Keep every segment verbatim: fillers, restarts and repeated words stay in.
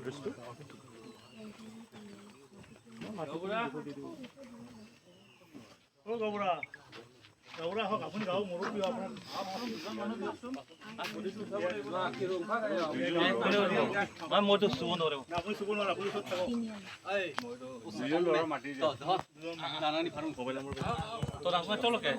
অ গাঁওবুঢ়া, গাঁওবুঢ়া আহক, আপুনি গাঁৱৰ মুৰব্বী, আপোনাৰ গাঁৱৰ মানুহ দিয়কচোন। মই মইতো চুব নোৱাৰো। না, আপুনি চুব নোৱাৰে, আপুনি ওচৰত থাকক। তোৰ আপোনাক চলকে।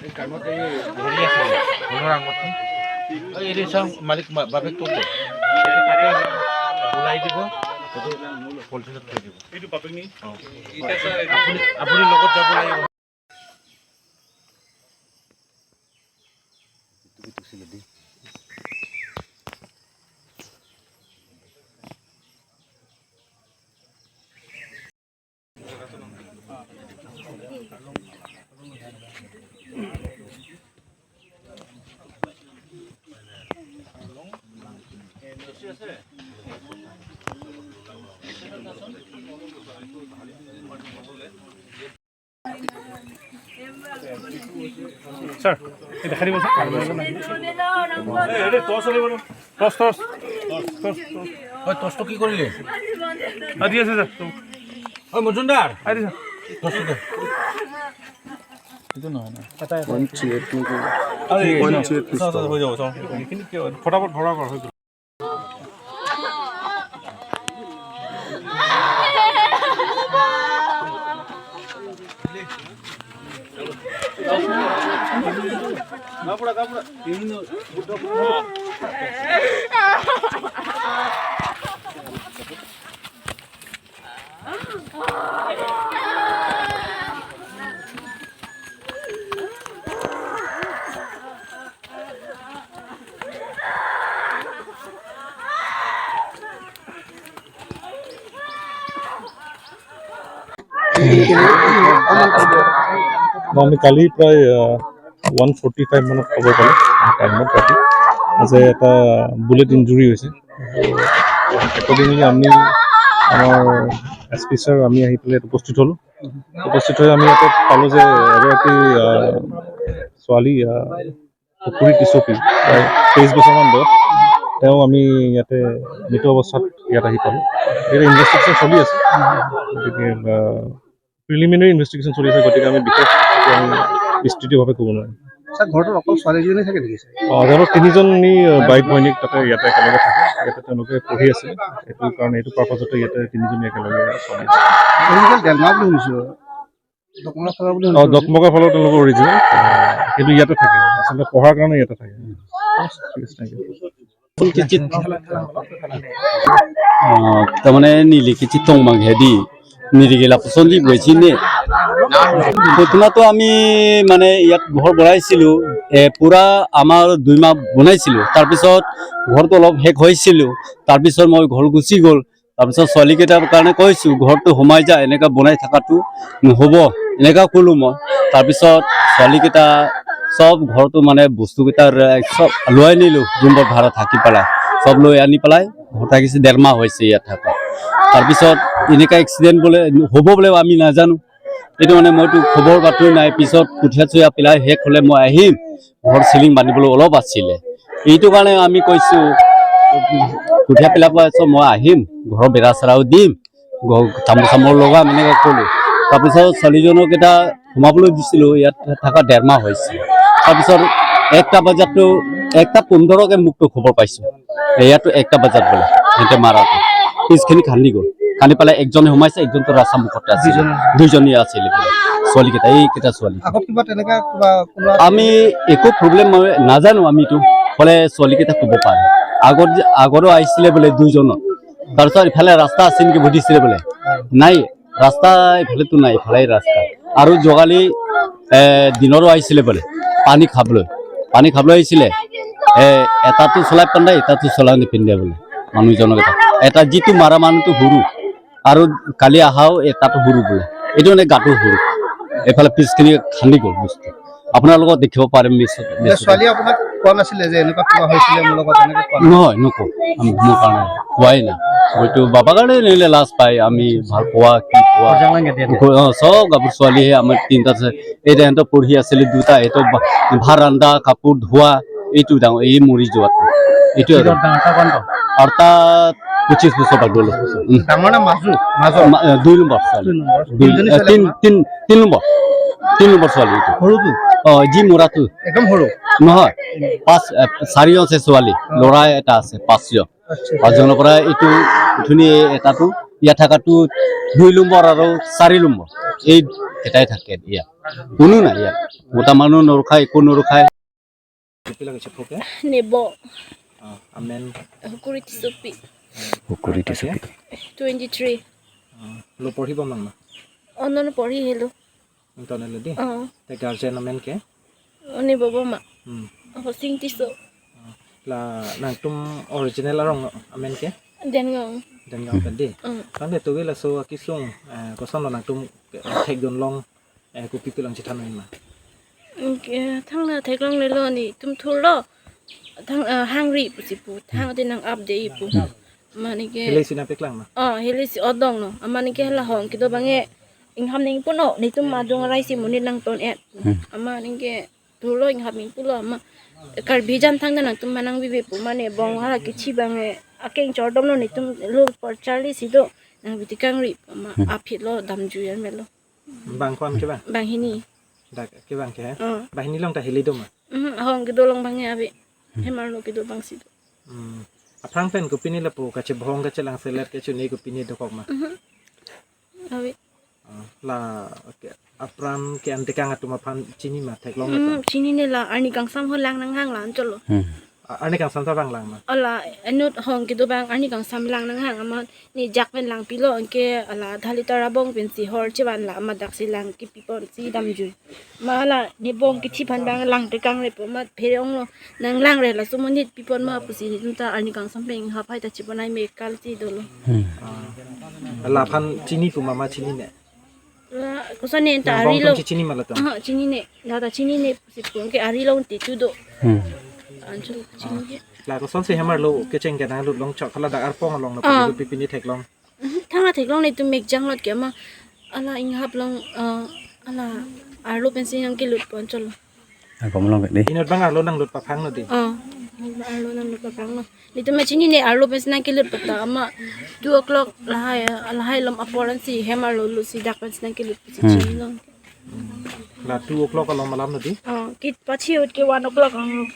এই কাণত এই হেৰি আছে, ফোনৰ আগত। এই, এইটো চাওক, মালিক, মা-, বাপেকটো ক'ত? ওলাই দিব, এইটো পলিথিনত থৈ দিব। এইটো বাপেক নি? অ। আপুনি, আপুনি লগত যাব লাগিব। ছাৰ, এই দেখাই দিব sir. Torch, torch. Torch, torch. হয়, টৰ্চটো কি কৰিলে? আদি আছে ছাৰ। হয়, মজুমদাৰ। আদি ছাৰ। টৰ্চটো দে। এইটো নহয় ন? এটা, এটা। পইণ্ট থ্ৰী এইট নেকি? আৰে, পইণ্ট থ্ৰী এইট চাওঁ, চাওঁ, পিষ্টল। হৈ যাব, চাওঁ। এইখিনি কিয়? ফটাফট ভৰা কৰ, হৈ গ'ল। আমি কালি প্ৰায়, আহ, ওৱান ফৰ্টি ফাইভ মানত খবৰ পালোঁ, টাইমত ৰাতি, যে এটা বুলেট ইঞ্জুৰি হৈছে। তো, একৰ্ডিংলি আমি, আমাৰ এছ পি ছাৰ, আমি আহি পেলাই ইয়াত উপস্থিত হ'লোঁ। উপস্থিত হৈ আমি ইয়াতে পালোঁ যে এগৰাকী, আহ, ছোৱালী, আহ, পুখুৰী টিচপি, প্ৰায় তেইছ বছৰমান বয়স। তেওঁ আমি ইয়াতে মৃত অৱস্থাত ইয়াত আহি পালোঁ। এতিয়া ইনভেষ্টিগেশ্যন চলি আছে। গতিকে, আহ, প্ৰিলিমিনেৰী ইনভেষ্টিগেশ্যন চলি আছে, গতিকে আমি বিশেষ এতিয়া আমি বিস্তৃতভাৱে ক'ব নোৱাৰিম। ছাৰ, ঘৰটোত অকল ছোৱালীজনী থাকে নেকি, ছাৰ? অ, তেওঁলোক তিনিজনী, আহ, বাইক ভনীয়েক তাতে ইয়াতে একেলগে থাকে। ইয়াতে তেওঁলোকে পঢ়ি আছিলে, এইটো কাৰণে, এইটো পাৰ্পাছতে ইয়াতে তিনিজনী একেলগে চলি আছে। তেওঁলোকে ডেৰগাঁও বুলি শুনিছোঁ, দকমৰা ফালৰ বুলি অ, শুনিছোঁ। দকমৰা ফালৰ তেওঁলোকৰ অৰিজিনেল, আহ, কিন্তু ইয়াতে থাকে, আচলতে পঢ়াৰ কাৰণে ইয়াতে থাকে। ঠিক আছে, থেংক ইউ। কিছু, আহ, তাৰমানে নিলিখিত তংমাং হেদি, নিলিখিলা পচন্দি বুজিনে। প্ৰথমতো আমি মানে ইয়াত ঘৰ বনাইছিলোঁ, এ, পুৰা আমাৰ দুই মাহ বনাইছিলোঁ। তাৰপিছত ঘৰটো অলপ শেষ হৈছিলোঁ, তাৰপিছত মই ঘৰ গুচি গ'ল। তাৰপিছত ছোৱালীকেইটাৰ কাৰণে কৈছোঁ, "ঘৰটো সোমাই যা, এনেকা বনাই থকাটো নহ'ব", এনেকা ক'লোঁ মই। তাৰপিছত ছোৱালীকেইটা চব ঘৰটো মানে বস্তুকেইটা ৰে-, চব লৈ আনিলোঁ, ৰুমত ভাড়া থাকি পেলাই, চব লৈ আনি পেলাই ঘৰত থাকিছে, ডেৰ মাহ হৈছে ইয়াত থকা। তাৰপিছত এনেকা এক্সিডেণ্ট বোলে হ'ব বুলিও আমি নাজানো। এইটো মানে মইতো খবৰ বাতৰি নাই, পিছত কঠীয়া চঠীয়া পেলাই শেষ হ'লে মই আহিম, ঘৰ চিলিং বান্ধিবলৈ অলপ আছিলে। এইটো কাৰণে আমি কৈছোঁ, কঠীয়া পেলাব আছে, মই আহিম, ঘৰৰ বেৰা চেৰাও দিম, ঘৰ তামোল চামোল লগাম, এনেকে ক'লোঁ। তাৰপিছত ছোৱালীজনক এটা সোমাবলৈ দিছিলোঁ, ইয়াত থকা ডেৰ মাহ হৈছে। তাৰপিছত একটা বজাততো, একটা পোন্ধৰকে মোকতো খবৰ পাইছোঁ। ইয়াতো একটা বজাত বোলে সিহঁতে মাৰাটো। পিছখিনি খান্দি গ'ল। খান্দি পেলাই একজনে সোমাইছে, একজনতো ৰাস্তা মুখতে আছিলে। দুইজনে? দুইজনী আছিলে বোলে। ছোৱালীকেইটা, এইকেইটা ছোৱালী। আগত কিবা তেনেকা কিবা কোনোবা আমি একো প্ৰব্লেম নাজানো আমিতো। হ'লে ছোৱালীকেইটা ক'ব পাৰে। আগত যে, আগৰো আহিছিলে বোলে দুইজনত। তাৰপিছত ইফালে ৰাস্তা আছে নেকি সুধিছিলে বোলে। নাই, ৰাস্তা ইফালেতো নাই, ইফালে ৰাস্তা। আৰু যোৱাকালি, এ, দিনৰো আহিছিলে বোলে, পানী খাবলৈ। পানী খাবলৈ আহিছিলে। এ, এটাতো চলাই পিন্ধে, এটাতো চলাই নিপিন্ধে বোলে। মানুহজনক এটা, এটা যিটো মাৰা মানুহটো সৰু আৰু কালি আহাও এটাতো সৰু বোলে, এইটো মানে গাটো সৰু, এইফালে পিছখিনি খান্দি গ'ল বস্তু। আপোনালোকক দেখিব পাৰিম মিছ- এতিয়া মিছ- ছোৱালী আপোনাক কোৱা নাছিলে যে এনেকুৱা কিবা হৈছিলে মোৰ লগত, এনেকে কোৱা নাই? নহয়, নকওঁ। আমি, মোৰ কাৰণে কোৱাই নাই। হয়তো বাবাৰ কাৰণে নিলে লাজ পায়, আমি ভাল পোৱা কি পোৱা। অ, চব গাভৰু ছোৱালীহে আমাৰ তিনিটা আছে। এই সিহঁতৰ পঢ়ি আছিলে দুটা, এইটো ভা- ভাত ৰান্ধা, কাপোৰ ধোৱা, এইটো ডাঙৰ, এই মৰি যোৱাটো, এইটো আৰু। আৰু তাত পঁচিছ বছৰ পাৰ গ'ল। উম। ডাঙৰ না মাজু? মাজৰ? মা- এ, দুই নম্বৰ ছোৱালী। দুই নম্বৰ। দুই- তিনিজনী এ, ছোৱালী তিন- আপোনাৰ? তিন- তিন নম্বৰ। তিন নম্বৰ ছোৱালী এইটো। সৰুটো? অ, যি মৰাটো। একদম সৰু? নহয়, পাঁচ, এ, চাৰিজন আছে ছোৱালী, অ। ল'ৰা এটা আছে, পাঁচজন। আচ্ছা। পাঁচজনৰ পৰা এইটো ধুনীয়া এটাটো, ইয়াত থকাটো দুই নম্বৰ আৰু চাৰি নম্বৰ, এই এটাই থাকে ইয়াত, কোনো নাই ইয়াত। মতা মানুহ নৰখায়, একো নৰখায়। Kopi lake chepho ke? Nebo. Ah, amen. Hukuri Tissopi. Hukuri Tissopi. Twenty three. Ah, lo porhi bom nang ma? Ono no porhi helo. Nang ton helo di? Oh. Te guardian amen ke? Oni bobo ma. Hmm. Hosing Tisso. Ah, la nangtum original arong amen ke? Dengong. Dengong kan di? Hmm. Tangte tuwi laso akesung, eh, koson lo nangtum, eh, thekdun long, eh, kopi pi along chethan ma? Anke thang la theklonglelo, netum thurlo. Thang, eh, hangri pusi pu. Thang te nang update pu. Amat anke. Hile si nangpeklang ma? Oh, hile si odong no. Amat anke hala hong kedo abang ke inghap nangji pu no. Netum adung arai si monit nangton et. Hmm. Amat anke thurlo inghap nangji pulo amat. Karbi jan thang ta nangtum ma nangbibe pu mane bong hala kichi abang ke akeng chordom lo, netum lo por charli si do. Nangbi tekangri amat. Hmm. Aphi lo damjui an melo. Bang ko-an ke bang? Bang hini. Dak ke bang ke, he? Oh. Bang hini along ta hili do ma? Mhm, ahong kedo along abang ke ave. Hmm. Hem arlo kedo abang si do. Hmm. Aphrang pen kopine lapu kachebohong kachelang selet kachini kopine dokok ma? Mhm. Ave. Ah, la, okay. Apran ke antekang atum aphan chini ma, theklong ma? Hmm, atum? Chinine la, arni kangsam ho lang nanghang la anchot lo. Hmm. A-, arni kangsam ta bang lang ma? Ala, anut hong kedo abang arni kangsam lang nanghang amat. Ne jak pen langpilo, anke ala Dhalita Rabong pensi hor chevan la amat daksi lang kipipon si damjui. Ma la ne bong kithi aphan abang lang tekangre pu amat pherong lo, nang langre laso monit pipon ma pusi netum ta arni kangsam pen inghap hai ta chepon ai me kal si dolo. Hmm. Ah. La aphan chini pu ma, ma chinine? La koson ne ta nang bong ari lo. Tum chini ma latum? Aha, chinine. La ta chinine pusi pu anke ari lo te tu do. Hmm. Anchot chinine. La kosonsi hem arlo kecheng ke nanglut long chok, hala dak arpong along na, ah, pini pini theklong? Mhm, thang la theklong, netum mek janglot ke amat. Ala inghap along, eh, ala arlo pensi nangkelut pon cholo. Akom along ke di. Inut abang arlo nanglut paphang no di? Oh, arlo nanglut paphang no. Netum ma chinine arlo pensi nangkelut pu ta amat two o'clock lahai, lahai alom apor ansi hem arlo lut si dak pensi nangkelut pusi, hmm, chini long. La two o'clock along alam no di? Oh, kit pachi ahut ke one o'clock ang.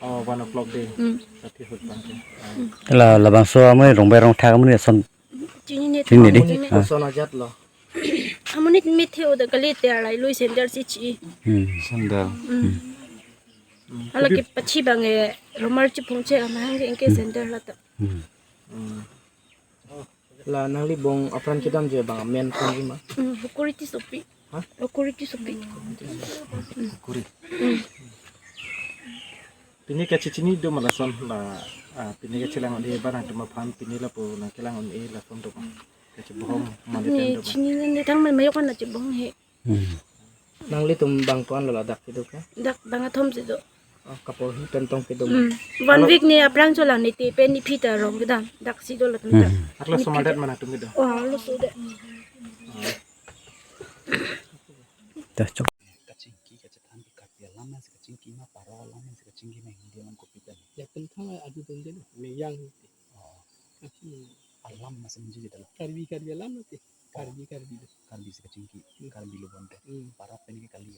Oh, one o'clock di. Hmm. Pachi ahut abang ke. Oh. La, labangso amoi rongbai rongthak amoni ason. Chinine. Chinine di? Chinine. Ah. Koson ajat lo? Amoni mithe udah kali te arai lui sandal si chi. Hmm. Sandal. Hmm. Hmm. Hala kipachi abang ke romar chiphung che amahang ke anke, hmm, sandal la ta. Hmm. Hmm. La nangli bong apran kedamji abang amen konji ma? Hmm, Hukuri Tissopi. Ha? Hukuri Tissopi. Hukuri. Hmm. Pine kachechini do ma lason la, ah, pine kachelang un-e ba nangtum aphan pine lapu nangkelang un-e lason do ma? Kachebohong ma, ne ten do ma? Chinine thang mai mayok an chebohong he. Hmm. Nanglitum bang ko-an lo ladak kedo ke? Dak bang athom si do. Oh, kaporhi pen tong kedo ma? Hmm. One week ne aphrang cholang ne te pen ne phi ta rong kedam. Dak si do latum ta. Hmm. Arloso ma det ma nangtum kedo? Oh, arloso det. Ta chok. Kachingki kachethan ke Karbi alam si kachingki ma, Paro alam si kachingki ma, Hindi alam kopi pen? Ya pen thang adu pen delo. Me yang. Oh. Alam ma si menjadi dalam. Karbi, Karbi alam lo te. Karbi, Karbi lo. Karbi si kachingki, hmm, Karbi lo bonte. Hmm. Paro pen ke kali.